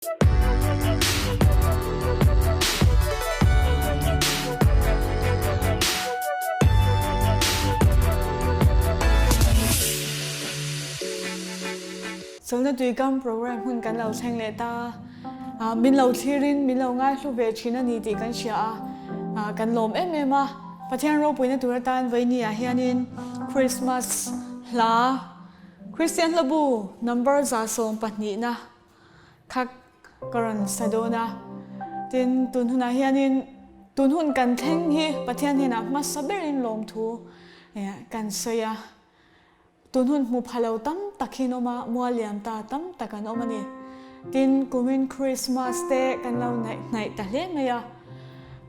Chawlhna tuikam program hun kan lo thleng leh ta. Min lo thlirin min lo ngaihlu ve thin a ni tih kan hria a, kan lawm em em a. Pathian ropuina tur atan vawinia hianin Christmas hla Kristian hlabu number 112na kha ka rawn sa dawn a. Tin, tun hunah hianin tun hun kan thleng hi Pathian hnenah hmasa berin lawmthu kan sawi a. Tun hun hmu pha lo tam tak hi an awm a, mual liam ta tam tak an awm a ni. Tin, kumin Krismas te kan lo naih hnaih ta hle mai a.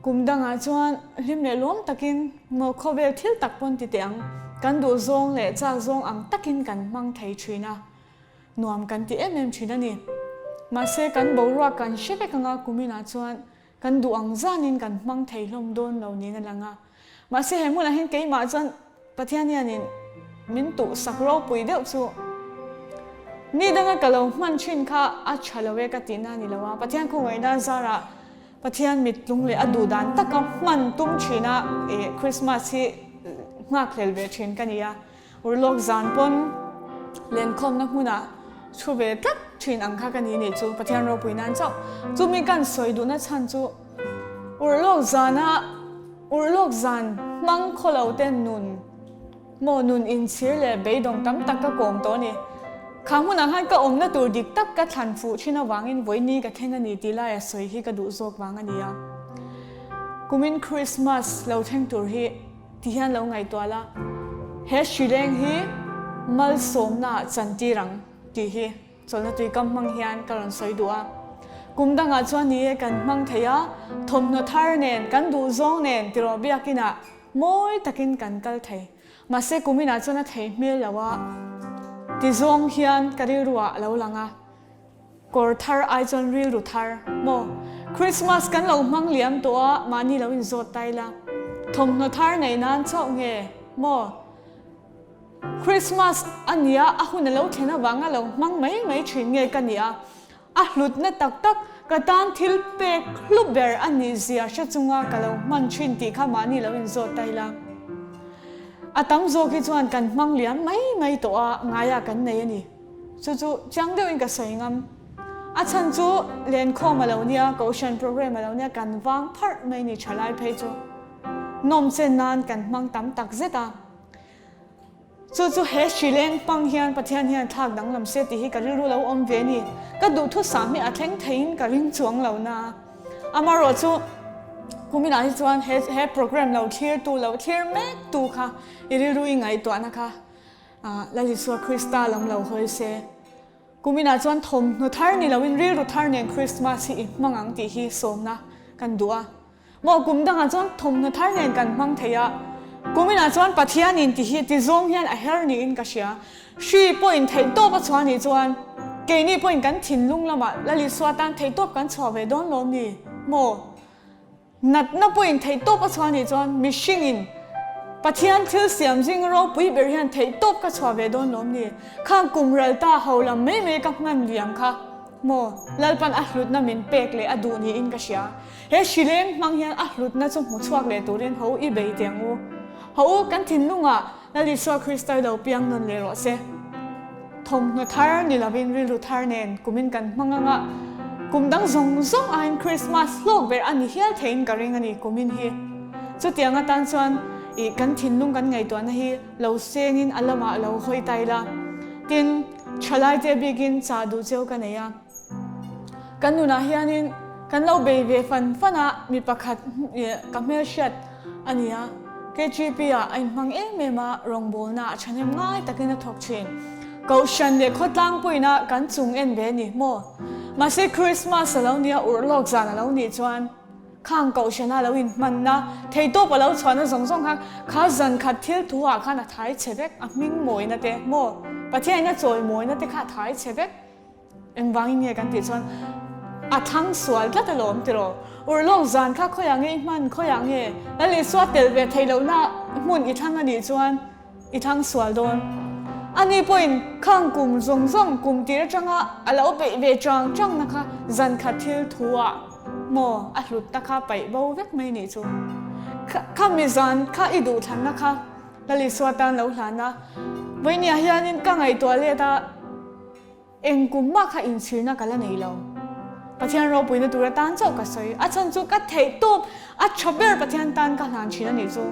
Kum dangah chuan hlim leh luam takin maw khawvel thil tak pawn ti teh ang, kan duh zawng leh chak zawng ang takin kan hmang thei thin a, nuam kan ti em em thin a ni. Mahse, kan boruak kan hre vek anga kuminah chuan kan duh ang zanin kan hmang thei hlawm dawn lo niin a lang a. Mahse he hmunah hian keimah chuan Pathian hianin min tuhsak ropui deuh chu ni danga ka lo hman thin kha a tha lo e ka tihna a ni lo a, Pathian khawngaihna zarah Pathian mittlung leh a duh dan taka hman tum thina ih Christmas hi nghakhlel ve thin ka ni a, urlawk zan pawn lenkhawmna hmunah thu ve tlat thin ang kha ka ni nih chu Pathian ropui nan chauh. Chumi kan sawi duhna chhan chu urlawk zana Urlawk zan hmang khawlo te nun maw nun inchhir leh beidawng tam tak ka kawm tawh a ni. Kha hmunah khan ka awmna tur dik tak ka thlan fuh thin avangin vawiini ka thleng a ni tih laia sawi hi ka duh zawk vang a ni a. Kumin Christmas lo thleng tur hi ti hian lo ngaihtuah la, he hrileng hi malsawmnaah chantir ang tih hi. Chawlhna tuikam hmang hian ka rawn sawi duh a. Kum dangah chuan ni e kan hmang thei a, thawmhnaw thar nen, kan duh zawng nen tiraw biakinah mawi takin kan kal thei. Mahse kuminah chuan a thei hmel lo a ti zawng hian ka rilruah a lo lang a. Kawr thar ai chuan rilru thar maw? Christmas kan lo hmang liam tawh a, mahni lo inzawt ta ila. Thawmhnaw thar neih nan chauh nge maw? Christmas a nia, a hun a lo thlen avanga lo hmang mai mai thin nge ka ni a, a hlutna tak tak ka tan thil pek hlu ber a nih zia hre chunga ka lo hman thin tih kha mahni lo inzawt ta ila. A tam zawk hi chuan kan hmang liam mai mai tawh a, ngaia kan nei a ni. Chu chu chiang deuhin ka sawi ngam. A chhan chu lenkhawm a lo nia, kohhran program a lo nia, kan vang pharh mai ni thalai phei chu nawmchen nan kan hmang tam tak zet a. Chu chu he hrileng pang hian Pathian hian thlak danglam se tih hi ka rilru lo awm ve a ni. Ka duhthusam hi a thleng theiin ka ring chuang lo na. Amaherawh chu kuminah hi chuan he he program lo thlirtu lo thlir mek tu kha i rilru i ngaihtuahna kha Lal Isua Krista lam lo hawi se. Kuminah chuan thawmhnaw thar ni loin rilru thar nen Krismas hi i hmang ang tih hi sawmna kan duh a. Maw kum dangah chuan thawmhnaw thar nen kan hmang thei a, kuminah chuan Pathianin ti hi ti zawng hian a her niin ka hria. Hri pawhin theihtawp a chhuah nih chuan keini pawhin kan thinlung lamah Lal Isua tan theihtawp kan chhuah ve dawn lawm ni maw? Natna pawhin theihtawp a chhuah nih chuan mihringin Pathian thil siam zing ropui ber hian theihtawp ka chhuah ve dawn lawm ni? Khang kum ral ta ho lam mai mai ka hman liam kha maw Lalpan a hlutna min pek leh a duh niin ka hria. He hrileng hmang hian a hlutna chu hmu chhuak leh turin ho i bei teh ang u. Ho u, kan thinlungah Lal Isua Krista i lo piang nawn leh rawh se. Thawmhnaw thar ni lovin rilru thar nen kumin kan hmang anga kum dang zawng zawng aiin Krismas hlawk ber a ni hial theiin ka ring a ni kumin hi. Chutiang atan chuan ih kan thinlung kan ngaihtuahna hi lo sengin a lamah lo hawi ta ila. Tin, thalaite bikin chah duh cheu ka nei a. Kan nunah hianin kan lo bei ve fan fan a, mi pakhat ka hmelhriat a ni a, KGP ah a inhmang em em a, rawngbawlna a thahnem ngai takin a thawk thin. Kohhran leh khawtlang pawhin kan chung en ve a ni maw? Mahse Christmas a lo nia, urhlawk zan a lo nih chuan khang kohhrana lo inhmanna, theihtawp a lo chhuahna zawng zawng kha kha zan khat thil thu ah khan a thai chhe vek, a hming mawina te maw? Pathianin a chawi mawina te kha a thai chhe vek. Engvangin nge kan tih chuan a thlang sual tlat alawm tiraw? Urlawk zan kha khawiah nge i hman, khawiah nge Lal Isua tel ve theih lohna hmun i thlang a nih chuan i thlang sual dawn. Ani pawhin khang kum zawng zawng kum tir atanga a lo beih ve chang chang na kha zan khat thil thu ah maw a hlutna kha paih bo vek mai nih chu. Khami zan kha i duhthlanna kha Lalisua tan lo hlan a, vawinia hianin ka ngaihtuah let a, Eng kum mah kha inchhirna ka la nei lo. Pathian ropuina tur atan chauh ka sawi. A chhan chu ka theih tawp, a tha ber Pathian tan ka hlan thin a nih chu.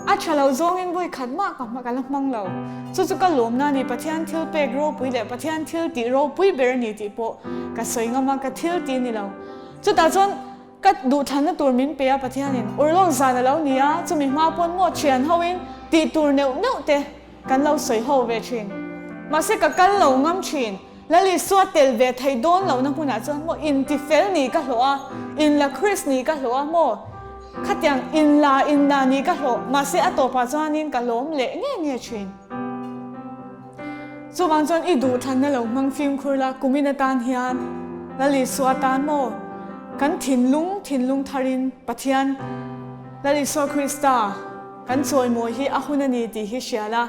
A tha lo zawngin vawi khat mah ka ka la hmang lo. Chu chu ka lawmna a ni, Pathian thil pek ropui leh Pathian thil tih ropui ber a ni tih pawh ka sawi ngam a, ka thil tih a ni lo. Chutah chuan ka duhthlanna tur min pe a Pathianin urlawk zan a lo ni a, chumi hma pawn maw thian hoin tih tur neuh neuh te Kan lo sawi ho ve thin. Mahse ka kal lo ngam thin. Lalisua tel ve theih dawn lohna hmunah chuan maw intifel nih ka hlawh a, inla Chris nih ka hlawh a maw? Khatiang inla inla nih ka hlawh. Mahse a tawpah chuanin ka lawm leh nge nge thin. Chuvang chuan i duhthlanna lo hmang fimkhur la, kumin atan hian Lalisua tan maw kan thinlung thinlung tharin Pathian Lalisua Krista Kan chawimawi hi a hun a ni tih hi hria la,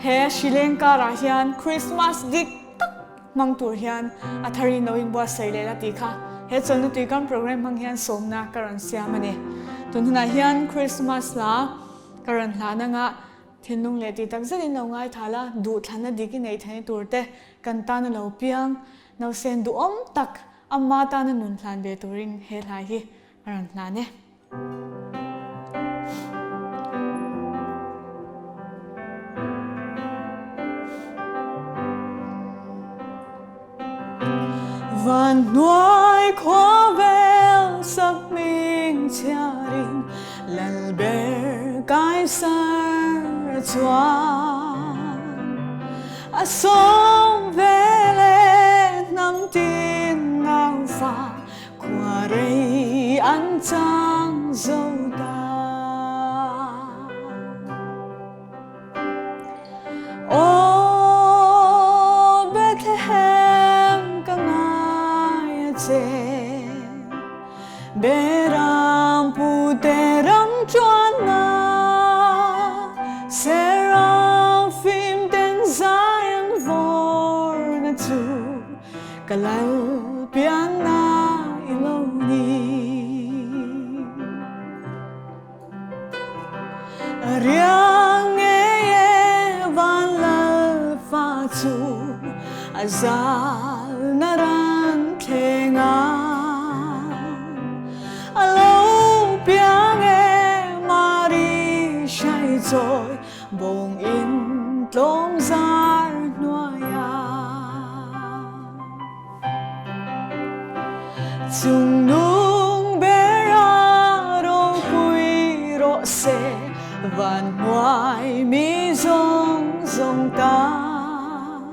he hrileng karah hian Christmas dik tak hmang tur hian a tharin lo inbuatsaih leh la tih kha he chawlhna tuikam program hmang hian sawmna ka rawn siam a ni. Tun hunah hian Christmas hla ka rawn hlan anga thinlung leh tih tak zetin lo ngaithla la, duhthlanna dik i neih theihna tur te kan tana lo piang nausen duhawm tak amma tana nun hlan ve turin he hla hi a rawn hlan e. Van hnuai khua vel sak hming chhiarin Lal ber Kaisar a chuan A sawm vel e hnam tin naufa Khua rei an chang zo ta. Aw Bethlehem ka ngai a che, Beram pute ram chuanna, Serafim ten zai an vawrna chu. Ka lal pianna i lo ni. A riang ngei e van lal fa chu a zal na ran thleng a. A lo piang e Mari hrai chawi Bawng in tlawm zar hnuaia Chungnung ber a ropui rawh se Van hnuai mi zawng zawng tan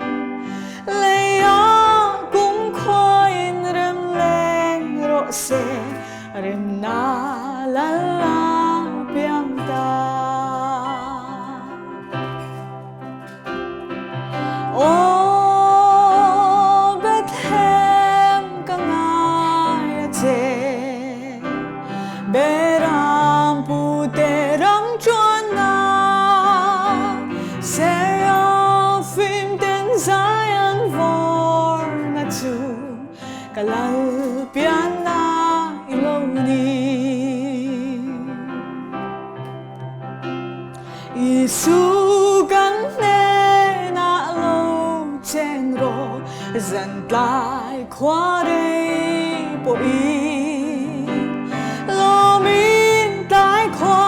Lei ah kumkhua in rem leng rawh se Remna lal a piang ta. Aw Bethlehem ka ngai a che, Beram pute ram chuanna, Seraphim ten zai an vawrna chu. Ka lal pianna i lo ni. Isu kan hnenah lo cheng rawh, zan tlai khua rei pawhin. Lawmin tlai khua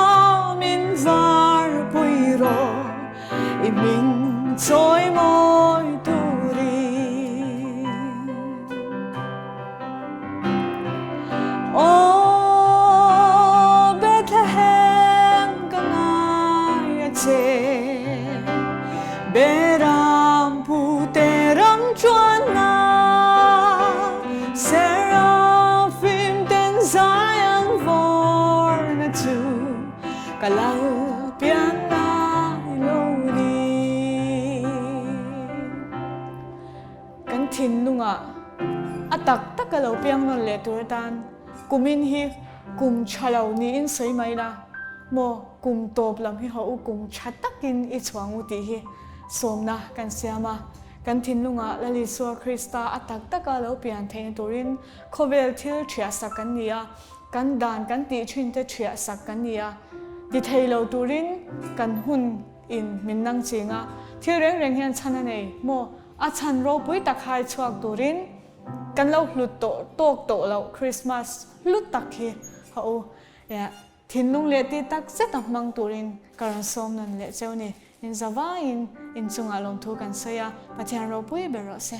min var pui rawh, I hming chawi mawi turin. Aw Bethlehem ka ngai a che, Beram pute ram chuanna, Seraphim ten zai an vawrna chu. Ka lal pian ngai lo ni. Kan thinlungah a tak tak a lo piang nawn leh tur atan kumin hi kum tha lo niin sawi mai la maw kum tawp lam hi haw u kum tha takin i chhuang u tih hi. sawmna kan siam a. Kan thinlungah Lal Isua Krista a tak taka lo pian theihna turin khawvel thil ṭhiahsak kan ni a, kan dan kan tih ṭhinte ṭhiahsak kan ni a, ti thei lo turin kan hun in min nang ching a, thil reng reng hian chhan a nei maw? A chhan ropui tak hai chhuak turin kan lo hlut tawh tawk tawh loh Krismas hlu tak hi a u. Thinlung leh ti tak zet a hmang turin ka rawn sawm nawn leh cheu ni. In zavaiin inchungah lawmthu kan sawi a, Pathian ropui ber rawh se.